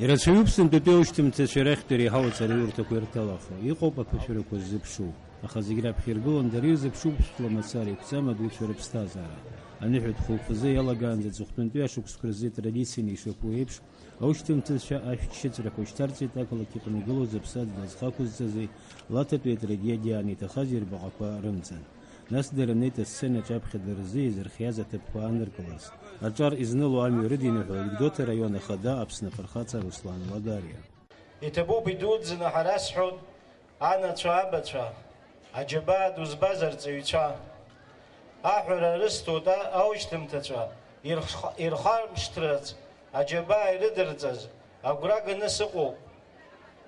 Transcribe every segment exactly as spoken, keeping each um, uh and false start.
Ирацәаҩуп сынтәатәи аушьҭымҭацәа рахьтә иреиҳау аҵараиурҭақәа ирҭалахо. Иҟоуп аԥышәарақәа ззыԥшу. Аха зегь раԥхьа иргыланы дара ирзыԥшуп ԥшәла мацара иқәҵа амадаҩцәа рыԥсҭазаара. Аныҳәатә хәылԥазы иалагаанӡа аҵыхәтәантәи ашықәсқәа рзы традицианы ишаԥу еиԥш, аушьҭымҭацәа ашәҭшьыҵәрақәа шьҭарҵеит ақалақь аҟны игылоу зыԥсадгьыл зхы ақәызҵази Лаҭатәи атрагедиа аниҭахаз ирбаҟақәа рымҵан. Нас дара неит асценаҿ аԥхьа дара рзы иазырхиаз аҭыԥқәа ааныркыларц. Аҿар изныло амҩа рыдиныҳәалеит Гәдоуҭа араион ахада Аԥсны афырхаҵа Руслан Ладариа. Иҭабуп идуӡӡаны ҳара сҳәоит, анацәа, абацәа, аџьабаа ду збаз арҵаҩцәа. Аҳәара рысҭоит а-, аушьҭымҭацәа ирх-, ирхармшҭрац аџьабаа ирыдырҵаз агәра ганы сыҟоуп.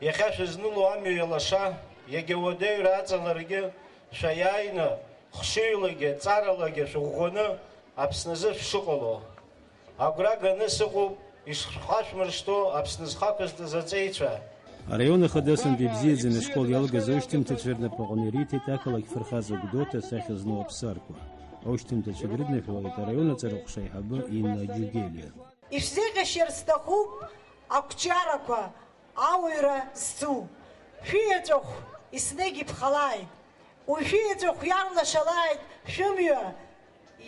Иахьа шәызныло амҩа иалаша, иагьа уадаҩра аҵаларгьы, шәаиааины, хшыҩлагьы, ҵаралагьы шәыӷәӷәаны Аԥсназы шәшыҟало. Агәра ганы сыҟоуп, ишхашәмыршҭо Аԥсны зхы ақәызҵаз аҵеицәа. Араион ахада сынтәа ибзиаӡаны ашкол иалгаз аушьҭымҭацәа рнапаҟны ириҭеит ақалақь фырхаҵа Гәдоуҭа асахьа зну аԥсарқәа. Аушьҭымҭацәа дрыдныҳәалеит араион аҵара ҟәша аиҳабы Инна Џьугелиа. Ишәзеиӷьасшьар сҭахуп ақәҿиарақәа, ауаҩра зцу. Шәиеҵәахә еснагь иԥхалааит. Уи шәиеҵәахә иарлашалааит шәымҩа,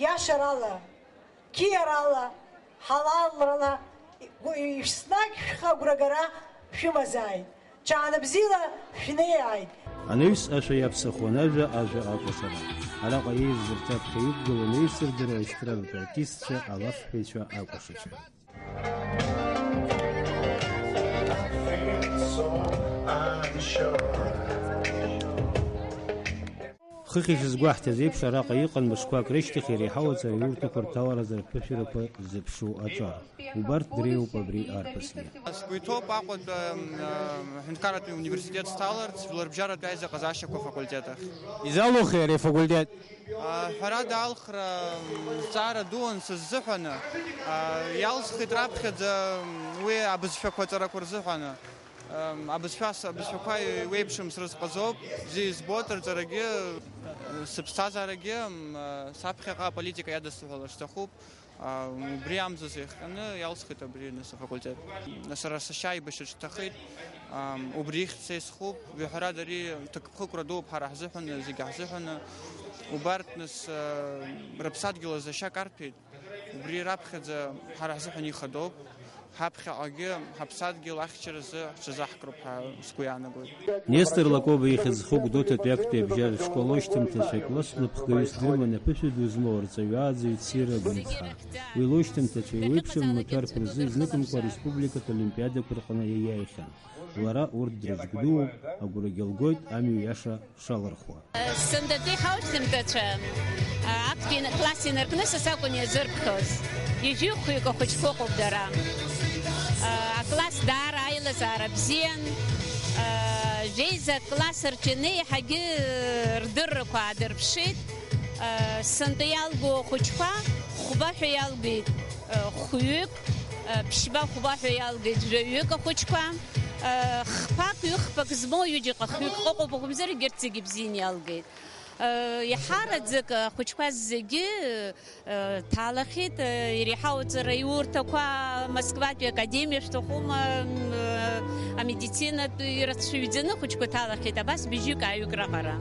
иашарала, қьиарала, ҳалалрала, еснагь шәхы агәрагара шәымазааит. Ҽаанбзиала шәнеиааит. Анаҩс ашәа иаԥсахуан ажәа, ажәа акәашара. Араҟа еизырҭ аԥхьа иқәгыланы еицырдыруа аестрадатә артистцәа, алафҳәаҩцәа, акәашацәа. Хыхь ишазгәаҳҭаз еиԥш, араҟа иҟан мышқәак рышьҭахь иреиҳау аҵараиурҭақәа рҭаларазы рԥышәарақәа ззыԥшу аҿар. Убарҭ дреиуоуп абри арԥысгьы. Сгәы иҭоуп Аҟәатәи, м, м, аҳәынҭқарратәи университет сҭаларц, жәларбжьаратәи аизыҟазаашьақәа афакультет ахь. Изалухи ари афакультет? А, ҳәарада, алхра, м, зҵаара дуун сыззыҳәаны, а, иалсхит раԥхьаӡа, м, уи абызшәақәа аҵарақәа рзыҳәаны. М, абызшәа с-, абызшәақәа еиуеиԥшым срызҟазоуп, бзиа избоит рҵарагьы, сыԥсҭазаарагьы, м, саԥхьаҟа аполитика иадысҳәалар сҭахуп. А, убри амзазы иахҟьаны иалсхит абри нас афакультет. Сара сашьа аибашьраҿ дҭахеит. Ам, убри ихьӡ са исхуп. Ҩаҳәарада, ари ҭакԥхықәра дууп ҳара ҳзыҳәаны, зегьы ҳзыҳәаны. Убарҭ нас, а, рыԥсадгьыл азы ашьа карҭәеит. Убри раԥхьаӡа ҳара ҳзыҳәан ихадоуп. Ҳаԥхьаҟагьы ҳаԥсадгьыл ахьчаразы ҳҽазаҳкроуп ҳәа сгәы иаанагоит. Нестор Лакоба ихьӡ зху Гәдоуҭатәи актәи абжьаратә школ аушьҭымҭацәа класс напхгаҩыс дрыман аԥышәа ду змоу арҵаҩы ааӡаҩ Цира Гәымҵхаа. Уи лоушьҭымҭацәа еиуеиԥшым амаҭәарқәа рзы изныкымкәа ареспубликатә олимпиадақәа рҟны иаиааихьан. Лара урҭ дрыжәгәдууп, агәрагьы лгоит амҩа иаша шалырхуа. Сындатәи ҳаушьҭымҭацәа, а, актәи ин-, класс инаркны са сакәын иазырԥхьоз. Ҩажәи хәҩык ахәыҷқәа ыҟоуп дара. А, акласс даара аилазаара бзиан. А, жәеиза акласс рҿы еиҳагьы рдыррақәа аадырԥшит. А, сынтәа иалгоу ахәыҷқәа хәба ҳәа иалгеит, а, хәҩык, а, ԥшьба хәба ҳәа иалгеит жәаҩык ахәыҷқәа. Хԥак, ҩыхԥак змоу ҩыџьаҟа хҩык ыҟоуп, акәымзар, егьырҭ зегьы бзианы иалгеит. Иаҳараӡак ахәыҷқәа зегьы ҭалахьеит, иреиҳау аҵараиурҭақәа, Москватәи академиа шәҭахума, амедицинатә ирацәаҩӡаны ахәыҷқәа ҭалахьеит, абас быжьҩык-ааҩык раҟара.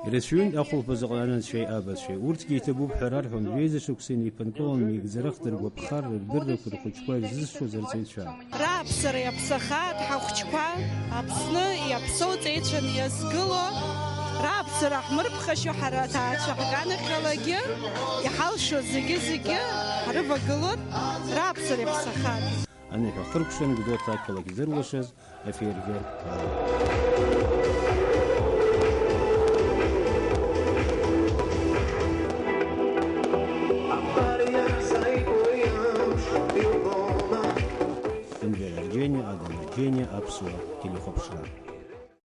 Ирацәаҩын ахәылԥазыҟны анацәеи абацәеи. Урҭгьы иҭабуп ҳәа рарҳәон, жәеиза шықәса инеиԥынкыланы, меигӡарах дыргәаԥхар, рдыррақәа рхәыҷқәа ирзызшоз арҵаҩцәа. Рааԥсара иаԥсахааит ҳахәҷқәа, Аԥсны иаԥсоу ҵеицәаны иазгыло, рааԥсара ҳмырԥхашьо ҳара аҭаацәа ҳганахьалагьы, иҳалшо зегьы-зегьы ҳрывагылоит, рааԥсара иаԥсахааит. Аныҳәа хыркәшан Гәдоуҭа ақалақь зырлашаз афейерверк ала. Енвер Арџьениа, Адам Арџьениа, Аԥсуа телехәаԥшра.